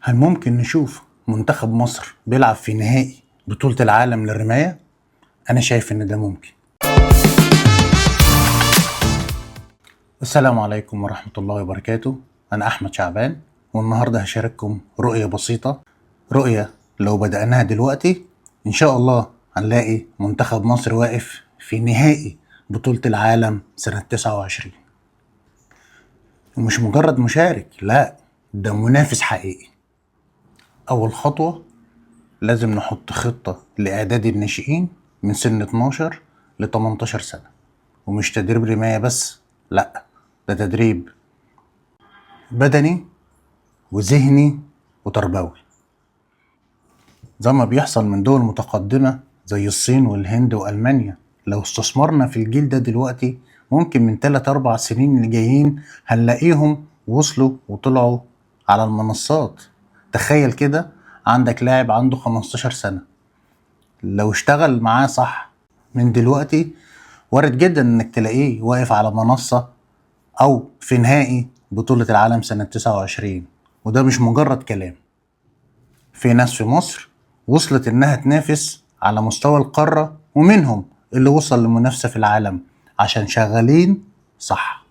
هل ممكن نشوف منتخب مصر بيلعب في نهائي بطولة العالم للرماية؟ أنا شايف إن ده ممكن. السلام عليكم ورحمة الله وبركاته. أنا أحمد شعبان، والنهاردة هشارككم رؤية بسيطة، رؤية لو بدأناها دلوقتي إن شاء الله هنلاقي منتخب مصر واقف في نهائي بطولة العالم سنة 29، ومش مجرد مشارك، لا ده منافس حقيقي. أول خطوة لازم نحط خطة لإعداد الناشئين من سن 12 ل 18 سنة، ومش تدريب رماية بس، لا ده تدريب بدني وذهني وتربوي، زي ما بيحصل من دول متقدمة زي الصين والهند وألمانيا. لو استثمرنا في الجيل ده دلوقتي ممكن من 3-4 سنين اللي جايين هنلاقيهم وصلوا وطلعوا على المنصات. تخيل كده عندك لاعب عنده 15 سنة، لو اشتغل معاه صح من دلوقتي وارد جدا انك تلاقيه واقف على منصة او في نهائي بطولة العالم سنة 29. وده مش مجرد كلام، في ناس في مصر وصلت انها تنافس على مستوى القارة، ومنهم اللي وصل لمنافسة في العالم عشان شغالين صح.